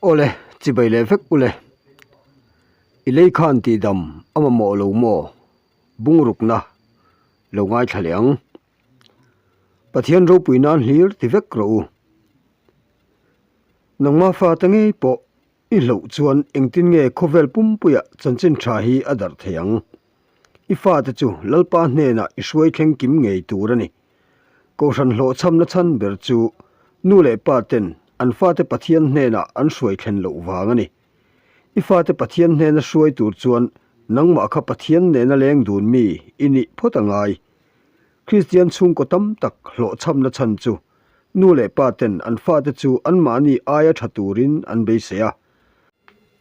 Awle, chibai leh vek ule. I lei khan tihdam a mamawh lo maw? Bungrukna lo ngaithla leh ang. Pathian ropui nan hlir ti vek rawh u. Nangma fate ngei pawh i hloh chuan engtin nge khawvel pumpuia chanchin tha hi a darh thei ang? I fate chu Lalpa hnenah i hruai thleng kim ngei tur a ni. Kohhran hlawhchhamna chhan ber chu nu leh pa ten an fate Pathian hnenah an hruai thlen loh vang a ni. I fate Pathian hnena hruai tur chuan nangmah kha Pathian nena leng dun mi i nih phawt a ngai. Kristian chhungkaw tam tak hlawhchhamna chhan chu nu leh pa ten an fate chu anmahni aia tha turin an beisei a.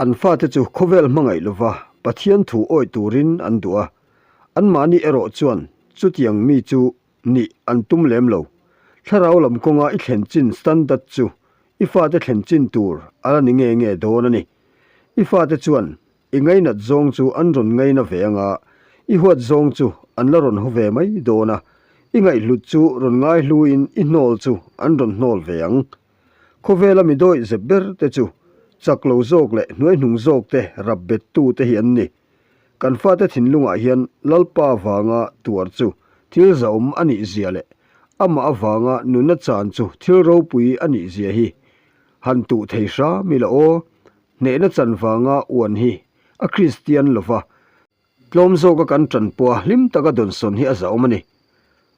An fate chu khawvel hmangaih lova Pathian thu awih turin an duh a, anmahni erawh chuan chutiang mi chu nih an tum lem lo. Thlarau lam kawnga i thlen chin standard chu i fate thlen chin tur a la ni nge nge dawn a ni. I fate chuan i ngainat zawng chu an rawn ngaina ve anga, i huat zawng chu an la rawn haw ve mai dawn a, i ngaihhlut chu rawn ngaihluin i hnawl chu an rawn hnawl ve ang. Khawvela mi dawih zep ber te chu chak lo zawk leh hnuaihnung zawk te rap bet tu te hi an ni. Kan fate thinlungah hian Lalpa vanga tuar chu thil zahawm a nih zia leh amah avanga nunna chan chu thil ropui a nih zia hi han tuh thei hram ila aw. Hnehna chan vanga uan hi a Kristian lova Tlawm zawka kan tanpua hlim taka dawnsawn hi a zahawm a ni.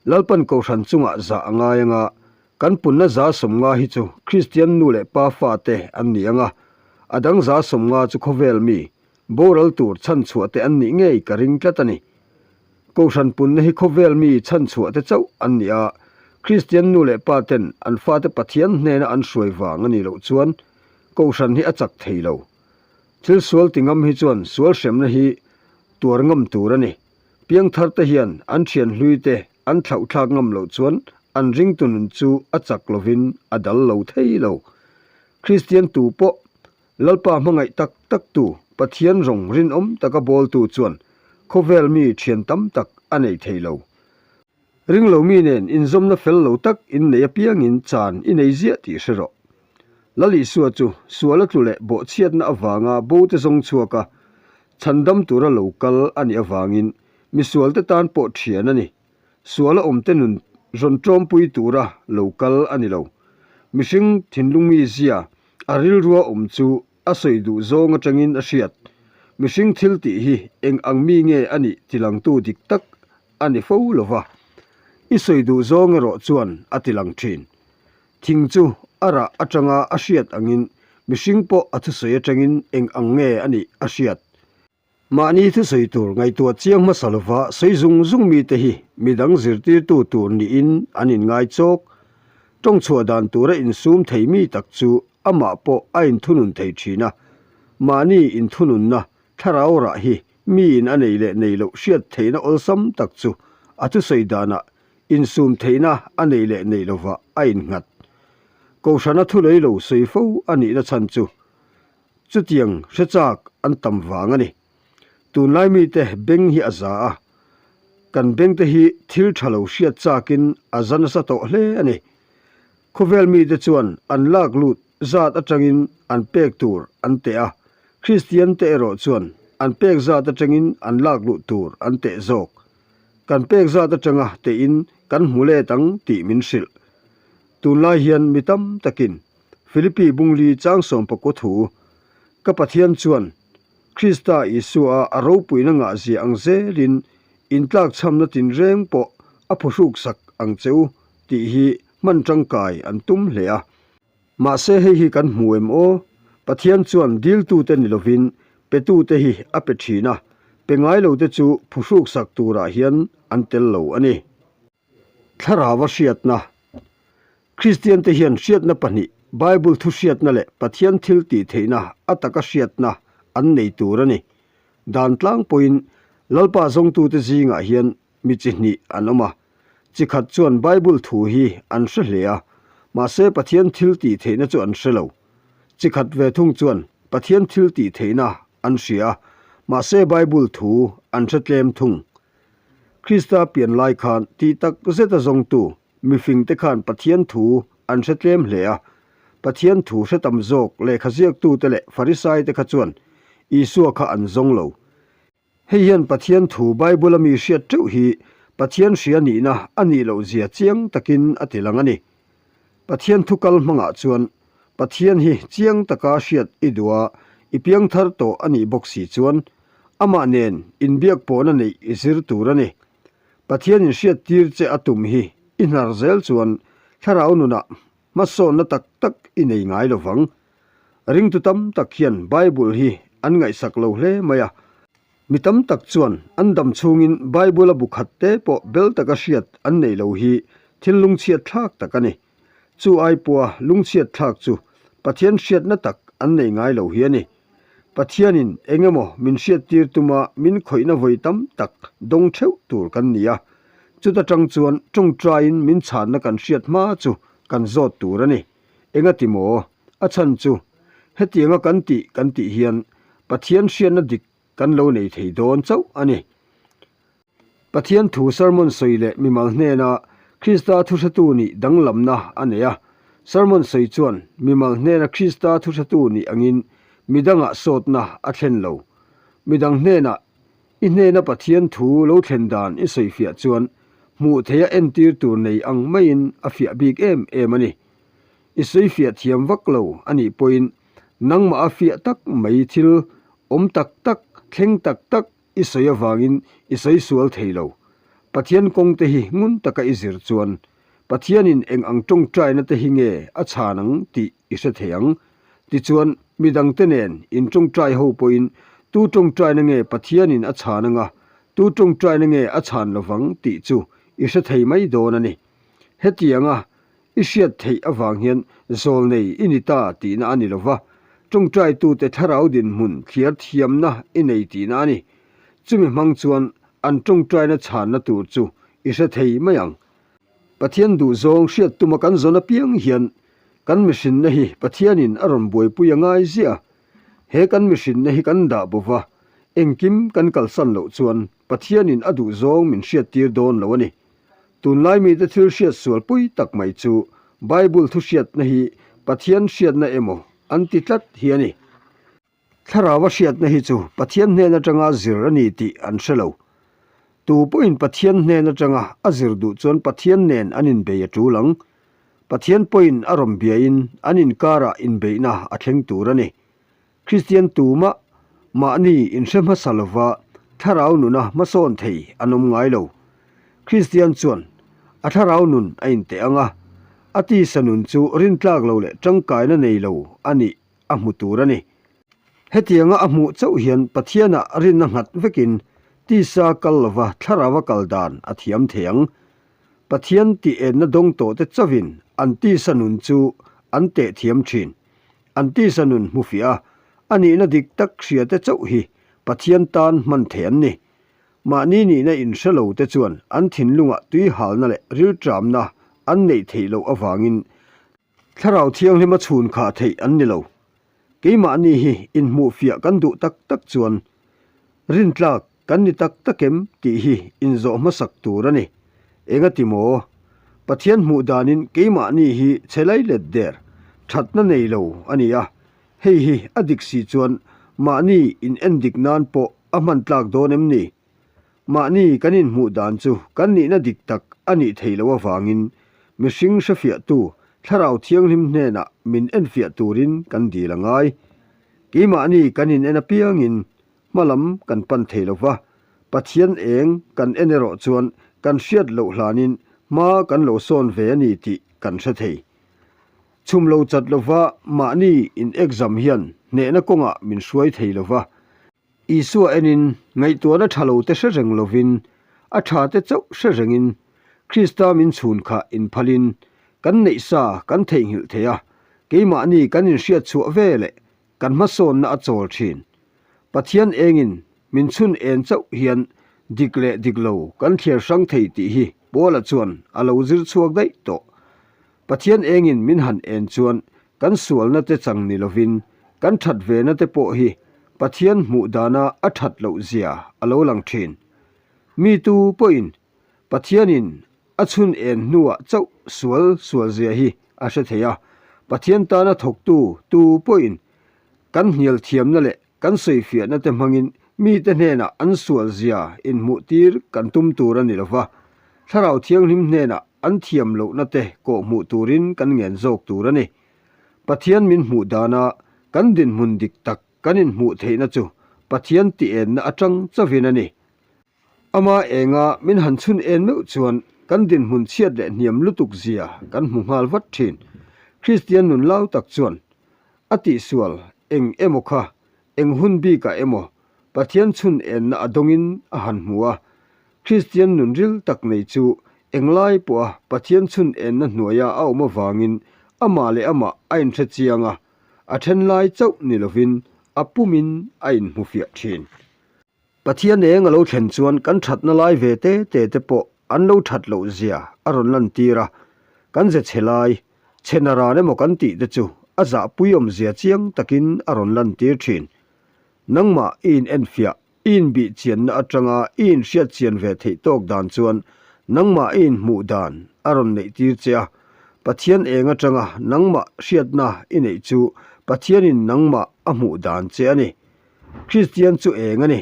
Lalpan Kohhran chungah zah a ngai anga, kan punna za sawmnga hi chu Kristian nu leh pa fate an ni anga, a dang za sawmnga chu khawvel mi, boral tur chhanchhuah te an nih ngei ka ring tlat a ni. Kohhran punna hi khawvel mi chhanchhuah te chauh an ni a, Kristian nu leh pa ten an fate Pathian hnena an hruai vang a nih loh chuan Kohhran hi a chak thei lo. Thil sual ti ngam hi chuan sual hremna hi tuar ngam tur a ni. Piangthar te hian an thian hlui te an thlauh thlak ngam loh chuan an ringtu nun chu a chak lovin a dal lo thei lo. Kristian tu pawh Lalpa hmangaih tak tak tu, Pathian rawng rinawm taka bawltu chuan khawvel mi thian tam tak a nei thei lo. Ringlo mi nen inzawmna fel lo tak in nei apiangin chan i nei ziah tih hre rawh. Lal Isua chu suala tlu leh bawhchhiatna avanga bote zawng chhuak a, chhandam tura lo kal a nih avangin misualte tan pawh thian a ni. Suala awmte nun rawn tlawmpui tura lo kal a ni lo. Mihring thinlungmi zia a rilrua awm chu a sawi duh zawng atangin a hriat. Mihring thil tih hi eng ang mi nge a nih tilangtu dik tak a ni fo lo va, i sawi duh zawng erawh chuan a tilang thin. Thing chu a rah atanga a hriat angin mihring pawh a thusawi atangin eng ang nge a nih a hriat. Mahni thusawi tur ngaihtuah chiang hmasa lova sawi zung zung mite hi midang zirtirtu tur niin an inngai chawk. Tawng chhuah dan tura insum thei mi tak chu amah pawh a inthunun thei thin a, mahni inthununna thlarau rah hi miin a nei leh nei loh hriat theihna awlsam tak chu a thusawi danah insum theihna a nei leh nei lovah a innghat. Kohhrana thulei lo sawi fo a nihna chhan chu chutiang hre chak an tam vang a ni. Tunlai mite beng hi a za a, kan bengte hi thil tha lo hriat chakin a za nasa tawh hle a ni. Khawvel mite chuan an lak lut zat atangin an pek tur an teh a, Kristian te erawh chuan an pek zat atangin an lak luh tur an teh zawk. Kan pek zat atanga tehin kan hmu let ang tih min hrilh. Tunlai hian mi tam takin Philippi Bungli Changsawm pakua thu, Ka Pathian chuan Krista Isua a ropuina ngahzia ang zelin intlakchhamna tinreng pawh a phuhruksak ang che u tih hi hman tangkai an tum hle a. Mahse hei hi kan hmu em aw? Pathian chuan diltute ni lovin petute hi a pe thin a, pe ngai lote chu phuhruksak turah hian an tel lo a ni. Thlarau a hriatna. Kristiante hian hriatna pahnih, Bible thu hriatna leh Pathian thil tih theihna a taka hriatna an nei tur a ni. Dan tlang pawhin Lalpa zawngtute zingah hian mi chi hnih an awm a. Chi khat chuan Bible thu hi an hre hle a, mahse Pathian thil tih theihna chu an hre lo. Chi khat ve thung chuan Pathian thil tih theihna an hria a, mahse Bible thu an hre tlem thung. Krista pian lai khan tih tak zeta zawngtu mifingte khan Pathian thu an hre tlem hle a. Pathian thu hre tam zawk lehkha ziaktute leh Farisaite kha chuan Isua kha an zawng lo. Hei hian Pathian thu Bible-a mi hriat teuh hi Pathian hria nihna a nih loh zia chiang takin a ti lang a ni. Pathian thu kal hmangah chuan Pathian hi chiang taka hriat i duh a, i piangthar tawh a nih bawk si chuan amah nen inbiak pawhna neih i zir tur a ni. Pathian inhriat tir che a tum hi i hnar zel chuan thlarau nunah hmasawnna tak tak i nei ngai lo vang. Ringtu tam tak hian Bible hi an ngaihsak lo hle mai a. Mi tam tak chuan an dam chhungin Bible-a bu khat te pawh bel taka hriat an nei lo hi thil lungchhiat thlak tak a ni. Chu ai pawha lungchhiat thlak chu Pathian hriatna tak an nei ngai lo hi a ni. Pathianin eng emaw min hriattir tuma min khawihna vawi tam tak dawng theuh tur kan ni a. Chuta tang chuan tawngtaiin min chhanna kan hriat hma chu kan zawt tur a ni. Engati maw? A chhan chu hetianga kan tih kan tih hian Pathian hriatna dik kan lo nei thei dawn chauh a ni. Pathian thu sermon sawi leh mimal hnena Krista thuhretu nih danglamna a nei a. Sermon sawi chuan mimal hnena Krista thuhretu nih angin midangah sawtna a thlen lo. Midang hnenah I hnena Pathian thu lo thlen dan i sawifiah chuan hmuh theiha entir tur nei ang maiin a fiah bik em em a ni. I sawifiah thiam vak lo a nih pawhin nangmah a fiah tak mai thil awm tak tak, thleng tak tak i sawi avangin i sawi sual thei lo. Pathian kawng te hi ngun taka i zir chuan Pathianin eng ang tawngtaina te hi nge a chhan ang tih i hre thei ang. Tichuan, midangte nen in tawngtai ho pawhin tu tawngtaina nge Pathianin a chhan anga, tu tawngtaina nge a chhan lovang tih chu i hre thei mai dawn a ni. Hetianga i hriat theih avang hian zawlnei i ni ta tihna a ni lova, tawngtaitute thlarau dinhmun thliar thiamna i nei tihna a ni. Chumi hmang chuan an tawngtaina chhanna tur chu i hre thei mai ang. Pathian duhzawng hriat tuma kan zawn apiang hian kan mihrinna hi Pathianin a rawn buaipui a ngai ziah a. He kan mihrinna hi kan dah bo va, engkim kan kalsan loh chuan Pathianin a duhzawng min hriattir dawn lo a ni. Tunlai mite thil hriat sual pui tak mai chu Bible thu hriatna hi Pathian hriatna emaw an ti tlat hi a ni. Thlarau a hriatna hi chu Pathian hnen atanga zir a ni tih an hre lo. Tu pawhin Pathian hnen atanga a zir duh chuan Pathian nen an inbei a tul ang. Pathian pawhin a rawn biain an inkarah inbeihna a thleng tur a ni. Kristian tumah mahni inhre hmasa lova thlarau nuna hmasawn thei an awm ngai lo. Kristian chuan a thlarau nun a inteh ang a, a tisa nun chu rintlak lo leh tangkaina nei lo a nih a hmu tur a ni. Hetianga a hmuh chauh hian Pathianah rinna nghat vekin tisa kal lova thlarau a kal dan a thiam thei ang. Pathian tih enna dawng tawhte chauhin an tisa nun chu an teh thiam thin. An tisa nun hmu fiah a, a nihna dik tak hriate chauh hi Pathian tan hman thei an ni. Mahni nihna inhre lo te chuan an thinlungah tuihalna leh rilṭamna an neih theih loh avangin Thlarau thianghlima chhun khah theih an ni lo. Keimahni hi inhmuhfiah kan duh tak tak chuan rintlak kan ni tak tak em tih hi inzawh hmasak tur a ni. Engati maw? Pathian hmuh danin keimahni hi chhe lai let der, thatna nei lo a ni a. Hei hi a dik si chuan mahni in endik nan pawh a hman tlak dawn em ni? Mahni kan inhmuh dan chu kan nihna dik tak a nih theih loh avangin mihring hrefiahtu Thlarau Thianghlim hnenah min enfiah turin kan dil a ngai. Keimahni kan inen apiangin hmalam kan pan thei lo va, Pathian eng kan en erawh chuan kan hriat loh hlanin hma kan lo sawn ve a ni tih kan hre thei. Chhum lo chat lova mahni in exam hian hnehna kawngah min hruai thei lo va, Isua enin ngaihtuahna tha lo te hre reng lovin, a tha te chauh hre rengin Krista min chhun kha inphalin kan neih sa kan theihnghilh thei a, keimahni kan inhriat chhuah ve leh kan hmasawnna a chawl thin. Pathian engin min chhun en chauh hian dik leh dik lo kan thliar hrang thei tih hi Paula chuan a lo zir chhuak daih tawh. Pathian engin min han en chuan kan sualna te chang ni lovin kan that vena te pawh hi Pathian hmuh dana a that loh zia a lo lang thin. Mi tu pawhin Pathianin a chhun en hnuah chauh sual sual zia hi a hre thei a. Pathian tana thawktu tu pawhin kan hnial thiamna leh kan sawifiahna te hmangin mite hnenah an sual zia inhmuhtir kan tum tur a ni lo va, Thlarau Thianghlim hnenah an thiam lohna te kawhhmuh turin kan ngen zawk tur a ni. Pathian min hmuh dana kan dinhmun dik tak kan inhmuh theihna chu Pathian tih enna atang chauhin a ni. Ama enga min han chhun en meuh chuan kan dinhmun chhiat leh hniam lutuk zia kan hmu nghal vat thin. Kristian nun lau tak chuan a tihsual eng emaw kha eng hun bikah emaw Pathian chhun enna a dawngin a han hmu a. Kristian nun ril tak nei chu englai pawha Pathian chhun enna hnuaia a awm avangin amah leh amah a inhre chiang a, a then lai chauh ni lovin a pumin a inhmufiah thin. Pathian eng a lo thlen chuan kan thatna lai ve te te te pawh an lo that loh zia a rawn lantir a, kan ze chhe lai, chhe naran emaw kan tih te chu a zahpui awmzia chiang takin a rawn lantir thin. Nangmah i in enfiah, i inbih chianna atanga i inhriat chian ve theih tawk dan chuan nangmah i inhmuh dan a rawn neihtir che a, Pathian eng atanga nangmah hriatna i neih chu Pathianin nangmah a hmuh dan che a ni. Kristian chu eng a ni?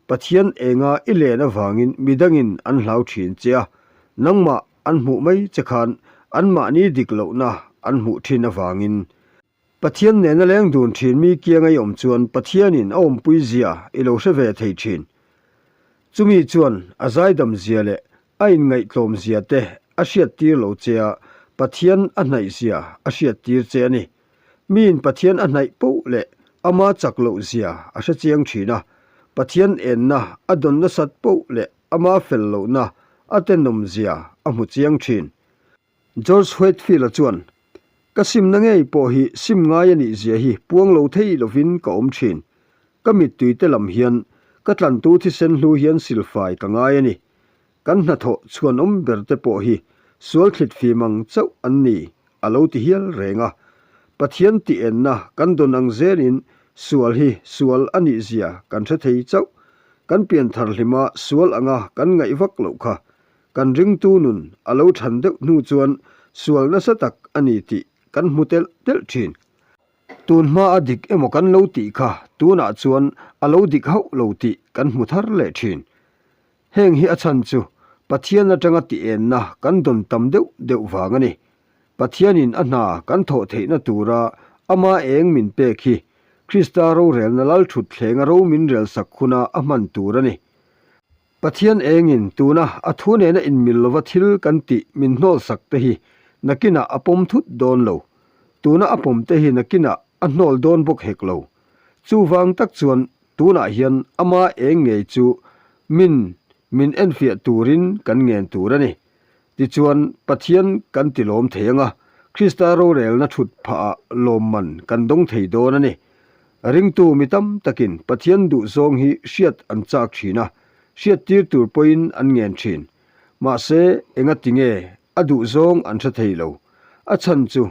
Pathian enga i len avangin midangin an hlau thin che a, nangmah an hmuh mai che khan anmahni dik lohna an hmuh thin avangin. Pathian nena leng dun thin mi kianga i awm chuan Pathianin a awmpui zia i lo hre ve thei thin. Chumi chuan a zaidam zia leh a inngaihtlawm zia te a hriattir lo che a, Pathian a hnaih zia a hriattir che a ni. Miin Pathian a hnaih poh leh ama chak loh zia a hre chiang thin a, Pathian enna a dawn nasat poh leh ama fel lohna a tenawm zia a hmu chiang thin. George Whitefield-a chuan, Ka simna ngei pawh hi sim ngai a nih zia hi puang lo thei lovin ka awm thin. Ka mittui te lam hian ka tlantu thisen hlu hian silfai ka ngai a ni. Kan hnathawh chhuanawm ber te pawh hi sual thlit fim ang chauh an ni a lo ti hial reng a. Pathian tih enna kan dawn ang zelin sual hi sual a nih zia kan hre thei chauh. Kan pianthar hlima sual anga kan ngaih vak loh kha kan ringtu nun a lo than deuh hnu chuan sual nasa tak a ni tih kan hmu telh telh thin. Tun hma a dik emaw kan lo tih kha tunah chuan a lo dik hauh lo tih kan hmu thar leh thin. Heng hi a chhan chu Pathian atanga tih-enna kan dawn tam deuh deuh vang a ni. Pathianin a hna kan thawh theihna tura ama eng min pek hi Krista rorelna lal thut thlenga ro min relsak huna a hman tur a ni. Pathian engin tuna a thu nena inmil lova thil kan tih min hnawlsak te hi nakinah a pawm thut dawn lo. Tuna a pawm te hi nakinah a hnawl dawn bawk hek lo. Chuvang tak chuan Tunah hian ama eng ngei chu min min enfiah turin kan ngen tur a ni. Tichuan, Pathian kan ti lawm thei ang a, Krista rorelna thut phahah lawmman kan dawng thei dawn a ni. Ringtu mi tam takin Pathian duhzawng hi hriat an chak thin a, hriattir tur pawhin an ngen thin. Mahse, engati nge a duhzawng an hre thei lo? A chhan chu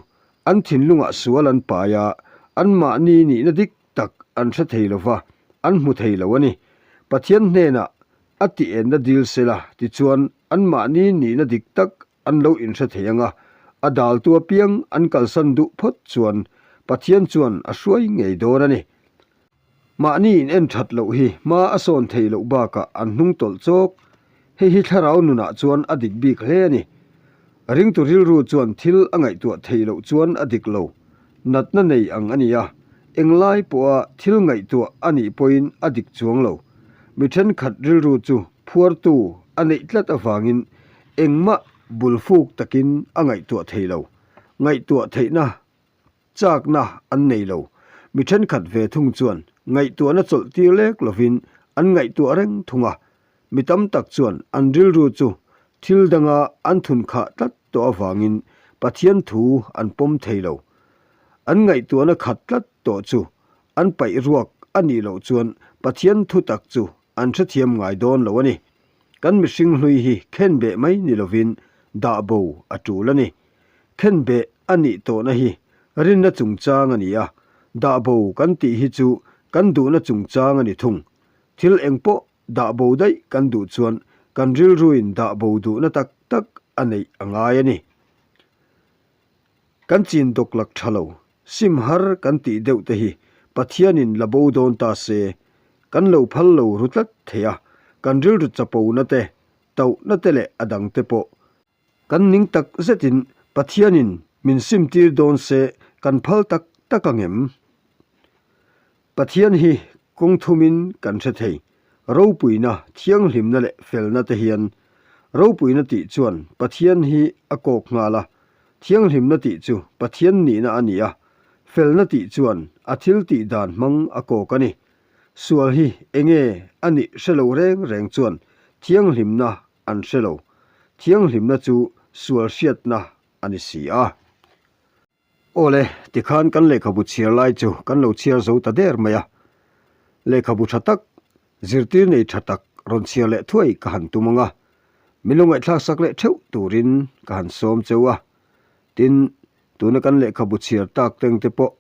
an thinlungah sual an pai a, anmahni nihna dik tak an hre thei lo va, an hmu thei lo a ni. Pathian hnenah a tih enna dil se la, tichuan anmahni nihna dik tak an lo inhre thei ang a, a daltu apiang an kalsan duh phawt chuan Pathian chuan a hruai ngei dawn a ni. Mahni in en that loh hi hma a sawn thei loh bakah an hnung tawlh chawk. Hei hi thlarau nunah chuan a dik bik hle a ni. Ringtu rilru chuan thil a ngaihtuah theih loh chuan a dik lo. Natna nei ang a ni a, englai pawha thil ngaihtuah a nih pawhin a dik chuang lo. Mi thenkhat rilru chu phuartu a neih tlat avangin engmah bulfuk takin a ngaihtuah thei lo. Ngaihtuah theihna Chakna an nei lo. Mi thenkhat ve thung chuan ngaihtuahna chawlh tir lek lovin an ngaihtuah reng thung a. Mi tam tak chuan an rilru chu thil danga an thun khah tlat tawh avangin Pathian thu an pawm thei lo. An ngaihtuahna khat tlat tawh chu an paih ruak a nih loh chuan Pathian thu tak chu an hrethiam ngai dawn lo a ni. Kan mihring hlui hi khenbeh mai ni lovin dah bo a tul a ni. Khenbeh a nih tawhna hi rinna chungchang a ni a, dah bo kan tih hi chu kan duhna chungchang a ni thung. Thil engpawh dah bo daih kan duh chuan kan rilruin dah bo duhna tak tak a neih a ngai a ni. Kan chin dawklak tha lo, sim har kan tih deuh te hi Pathianin la bo dawn ta se, kan lo phal lo ru tlat thei a, kan rilru chapona te, tauhna te leh a dang te pawh kan ning tak zetin Pathianin min simtir dawn se kan phal tak tak ang em? Pathian hi kawng thumin kan hre thei, ropuina, thianghlimna leh felna te hian. Ropuina tih chuan Pathian hi a kawk nghal a, thianghlimna tih chu Pathian nihna a ni a, felna tih chuan a thil tih dan hmang a kawk a ni. Sual hi enge a nih hre lo reng reng chuan thianghlimna an hre lo, thianghlimna chu sual hriatna a ni si a. Awle, tikhan kan lehkhabu chhiar lai chu kan lo chhiar zo ta der mai a. Lehkhabu tha tak, zirtir nei tha tak rawn chhiar leh thuai ka han tum ang a. Min lo ngaihthlak sak leh theuh turin ka han sawm cheu a. Tin, tuna kan lehkhabu chhiar tak teng te pawh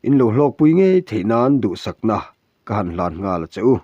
in lo hlawkpui ngei theih nan duhsakna ka han hlan nghal a che u.